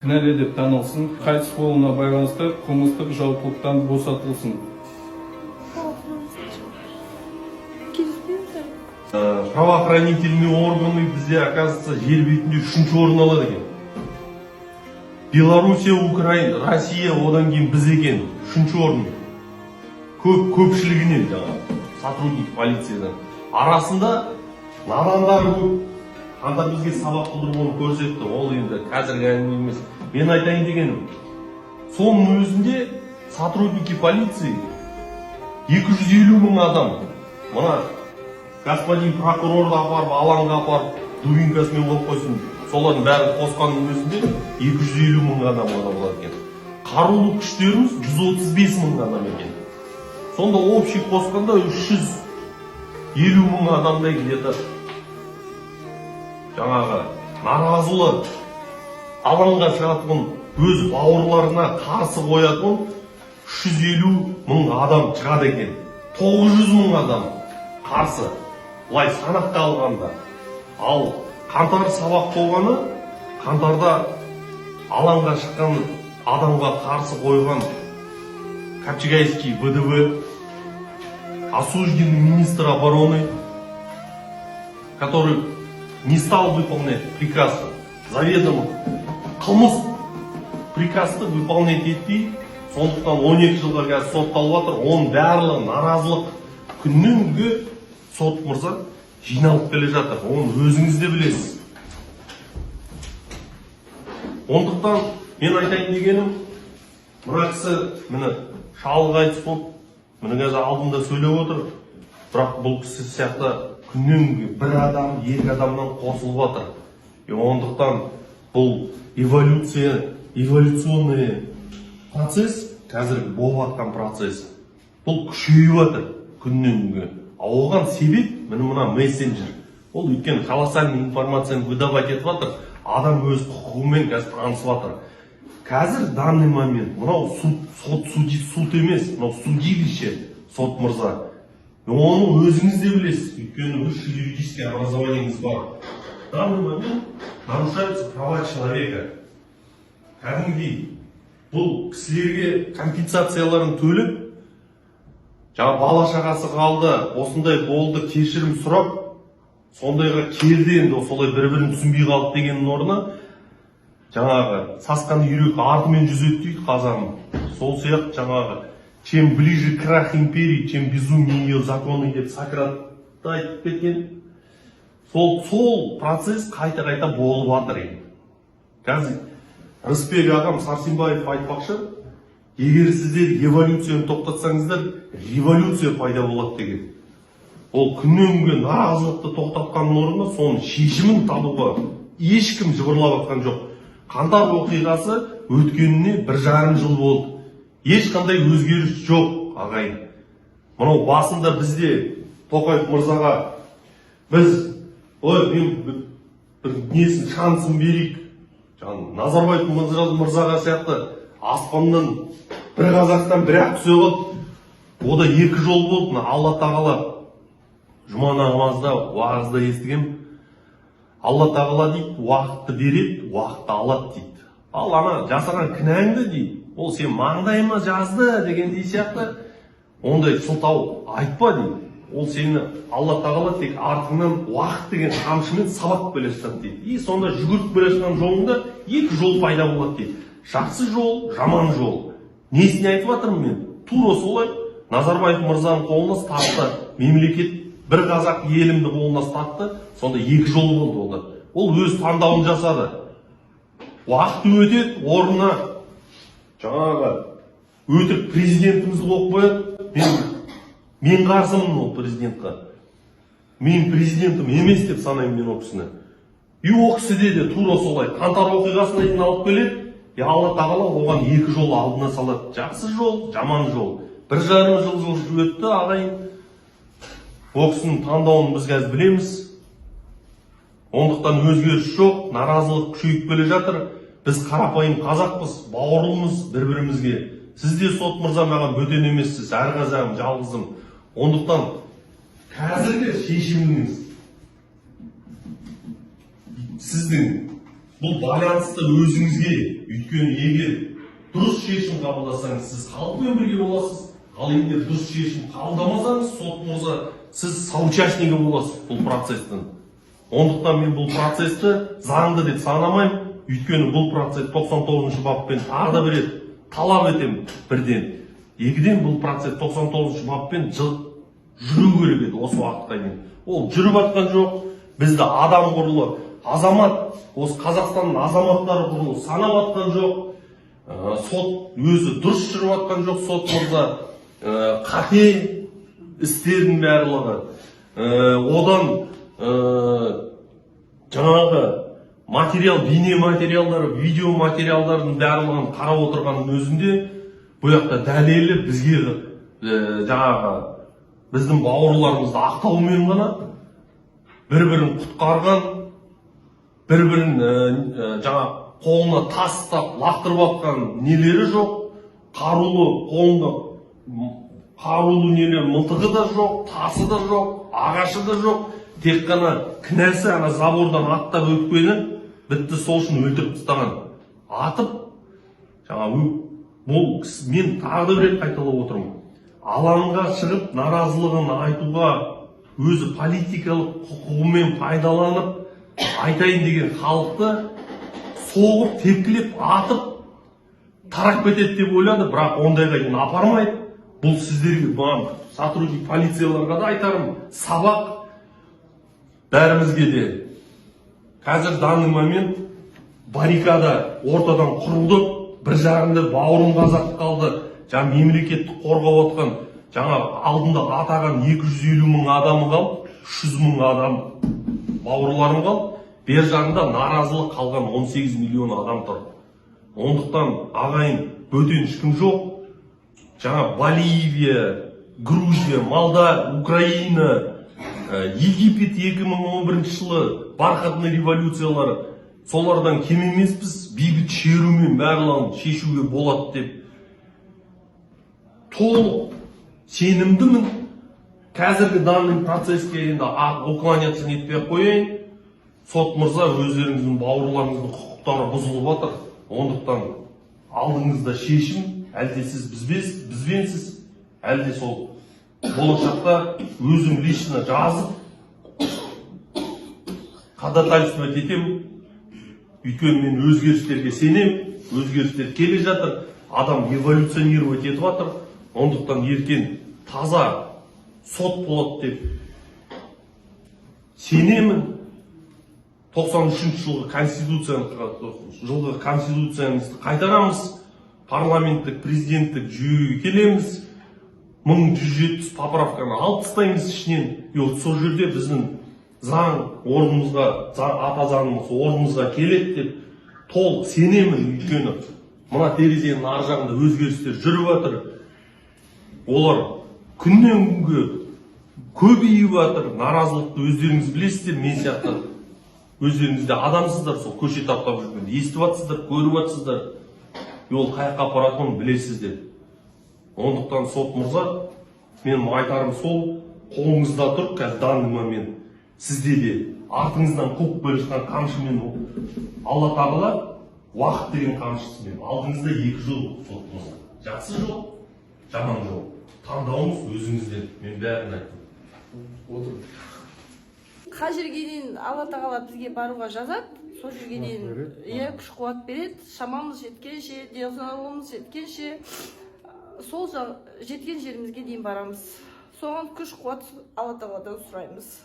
Кінәлі деп танылсын, қайтыс болуына байланысты қылмыстық жауаптылықтан босатылсын. Келіспейміз. Правоохранительные органы бізде, оказывается, жер бетінде үшінші орын алады екен. Белоруссия, Украина, Россия, одан кейін біз екен үшінші орын. Көпшілігінен жаңағы сотрудник полициядан арасында надандар көп. Қаңтар бізге сабақ қылдырып, оны көрсетті. Ол енді қазіргі әңгіме емес. Мен айтайын дегенім, соның өзінде сотрудники полиции 250 мың адам, мына господин прокурорды апарып, алаңға апарып, дубинкасымен қойып қойсын, солардың бәрін қосқанның өзінде 250 мың адам ғана болады екен. Қарулы күштеріміз 135 мың адам екен. Сонда общий қосқанда 350 мың адамдай где-то жаңағы наразылы алаңға шығатұғын, өз бауырларына қарсы қоятұғын 350 мың адам шығады екен. 900 мың адам қарсы, былай санаққа алғанда. Ал қаңтар сабақ болғаны, қаңтарда алаңға шыққан адамға қарсы қойған Капчагайский ВДВ, осужденный министр обороны, который не стал выполнять приказ, заведомо қылмыс приказды выполнять етпей, сондықтан 12 жылға қазір сотталып жатыр. Оның барлығы наразылық күннен күнге, сот мырза, жиналып келе жатыр, оны өзіңіз де білесіз. Ондықтан мен айтайын дегенім, мына кісі, міне, шалы қайтыс болып, міне, қазір алдымда сөйлеп отыр. Бірақ бұл кісі сияқты күннен күнге бір адам, екі адамнан қосылып жатыр. И ондықтан бұл эволюция, эволюционный процесс, қазіргі болып жатқан процесс, бұл күшейіп жатыр күннен күнге. А оған себеп, міне, мына мессенджер. Ол өйткені колоссальный информацияны выдавать етіп жатыр. Адам өз құқығымен қазір танысып жатыр. Қазір, данный момент, мынау суд, сот, суд емес, мынау судилище, сот мырза. Оны өзіңіз де білесіз, өйткені высший юридический образованиеңіз бар. В данный момент нарушаются права человека кәдімгідей. Бұл кісілерге компенсацияларын төлеп, жаңа бала шағасы қалды, осындай болды, кешірім сұрап, сондайға келді. Енді солай бір бірін түсінбей қалды дегеннің орнына, жаңағы сасқан үйрек артымен жүзеді дейді қазағым, сол сияқты жаңағы «чем ближе крах империи, чем безумнее ее законы» деп Сократ та айтып кеткен. Сол процесс қайта қайта болып жатыр. Енді қазір Рысбек ағам Сарсенбаев айтпақшы, егер сіздер эволюцияны тоқтатсаңыздар, революция пайда болады деген. Ол күннен күнге наразылықты тоқтатқанның орнына соның шешімін табуға ешкім жыбырлап жатқан жоқ. Қаңтар оқиғасы өткеніне 1,5 жыл болды, ешқандай өзгеріс жоқ, ағайын. Мынау басында бізде Тоқаев мырзаға біз, ой, мен бір несін, шансын берейік, жаңағы Назарбаев мырзаға сияқты аспаннан бір Қазақстан бір ақ түсе қалды. Ода екі жол болды. Мына Алла тағала, жұма намазда, уағызда естігем, Алла тағала дейді, уақытты береді, уақытты алады дейді. Ал ана жасаған кінәңді дейді, ол сен маңдайыма жазды дегендей сияқты ондай сылтау айтпа дейді. Ол сені Алла тағала тек артыңнан уақыт деген қамшымен сабап келе жатады дейді. И сонда жүгіріп келе жатқан жолыңда екі жол пайда болады дейді: жақсы жол, жаман жол. Несіне айтып жатырмын мен? Тура солай Назарбаев мырзаның қолына ұстатты мемлекет, бір қазақ елімді қолына ұстатты. Сонда екі жол болды онда, ол өз таңдауын жасады. Уақыт өтеді, орнына жаңағы өтірік президентімізді қойып қояды. Мен қарсымын ол президентқа, мен президентім емес деп санаймын мен ол кісіні. И ол кісіде де тура солай қаңтар оқиғасына дейін алып келеді. И Алла тағала оған екі жол алдына салады: жақсы жол, жаман жол. 1,5 жыл өтті, ағайын. Ол кісінің таңдауын біз қазір білеміз. Ондықтан өзгеріс жоқ, наразылық күшейіп келе жатыр. Біз қарапайым қазақпыз, бауырлымыз бір бірімізге. Сіз де, сот мырза, маған бөтен емессіз, әр қазағым, жалғызым. Ондықтан қазіргі шешіміңіз сіздің, бұл байланысты өзіңізге, өйткені Өйткені егер дұрыс шешім қабылдасаңыз, сіз халықпен бірге боласыз, ал егер дұрыс шешім қабылдамасаңыз, сот мырза, сіз соучастнигі боласыз бұл процесстің. Ондықтан мен бұл процессті заңды деп санамаймын, өйткені бұл процесс 99 баппен, тағы да бір рет талап етемін, бірден, екіден, бұл процесс 99 баппен жүру керек еді осы уақытқа дейін. Ол жүріп жатқан жоқ. Бізді адам құрлы азамат, осы Қазақстанның азаматтары құрлы санап жатқан жоқ. Сот өзі дұрыс жүріп жатқан жоқ, сот мырза. Қате істердің барлығы. Одан жаңағы материал, бейне материалдар, видео материалдардың барлығын қарап отырғанның өзінде, бұл жақта дәлелі бізге жаңағы біздің бауырларымызды ақтаумен ғана бір бірін құтқарған, бір бірін жаңа қолына тас ұстап лақтырып жатқан нелері жоқ, қарулы қолында қарулы нелер, мылтығы да жоқ, тасы да жоқ, ағашы да жоқ, тек қана кінәсі ана забордан аттап өткені, бітті. Сол үшін өлтіріп тастаған, атып жаңа. Бұл мен тағы да бір рет қайталап отырмын, алаңға шығып наразылығын айтуға, өзі политикалық құқығымен пайдаланып айтайын деген халықты соғып, тепкілеп, атып тарап кетеді деп ойлады, бірақ ондайға дейін апармайды. Бұл сіздерге, маған, сотрудник полицияларға да айтарым, сабақ бәрімізге де. Қазір данный момент баррикада ортадан құрылды, бір жағында бауырым қазақ қалды, жаңа мемлекетті қорғап отқан, жаңа алдында атаған 250 мың адамы қалды, 300 мың адам бауырларым қалды, бер жағында наразылық қалған 18 миллион адам тұр. Ондықтан, ағайын, бөтен ешкім жоқ. Жаңа Боливия, Грузия, Молда, Украина, Египет 2011 жылы бархатный революциялары, солардан кем емеспіз. Бейбіт шерумен барлығын шешуге болады деп толық сенімдімін. Қазіргі данный процесске енді уклоняться нетпей ақ қояйын. Сот мырза, өздеріңіздің бауырларыңыздың құқықтары бұзылып жатыр. Ондықтан алдыңызда шешім: әлде сіз бізбенсіз, әлде сол болашақта өзім лично жазып ходатайствовать етемін. Өйткені мен өзгерістерге сенемін, өзгерістер келе жатыр, адам эволюционировать етіп жатыр. Ондықтан ертең таза сот болады деп сенемін. 93 жылғы конституцияны, жылғы конституциямызды қайтарамыз, парламенттік президенттік жүйеге келеміз, 1170 поправканы алып тастаймыз ішінен. И вот сол жерде біздің заң орнымызға, ата заңымыз орнымызға келеді деп толық сенемін. Өйткені мына терезенің ар жағында өзгерістер жүріп жатыр, олар күннен күнге көбейіп жатыр. Наразылықты өздеріңіз білесіздер, мен сияқты өздеріңіз де адамсыздар, сол көше таптап жүргенде естіп жатсыздар, көріп жатсыздар, и ол қай жаққа апаратынын білесіздер. Ондықтан, сот мырза, менің айтарым сол: қолыңызда тұр қазір данный момент. Сізде де артыңыздан қуып келе жатқан қамшымен, Алла тағала уақыт деген қамшысымен алдыңызда екі жол, сот мырза: жақсы жол, жаман жол. Таңдауыңыз өзіңізден. Мен бәрін айттым. Қай жерге дейін Алла тағала бізге баруға жазады, сол жерге дейін, иә, күш қуат береді. Шамамыз жеткенше, денсаулығымыз жеткенше, сол жеткен жерімізге дейін барамыз. Соған күш қуат Алла тағаладан сұраймыз.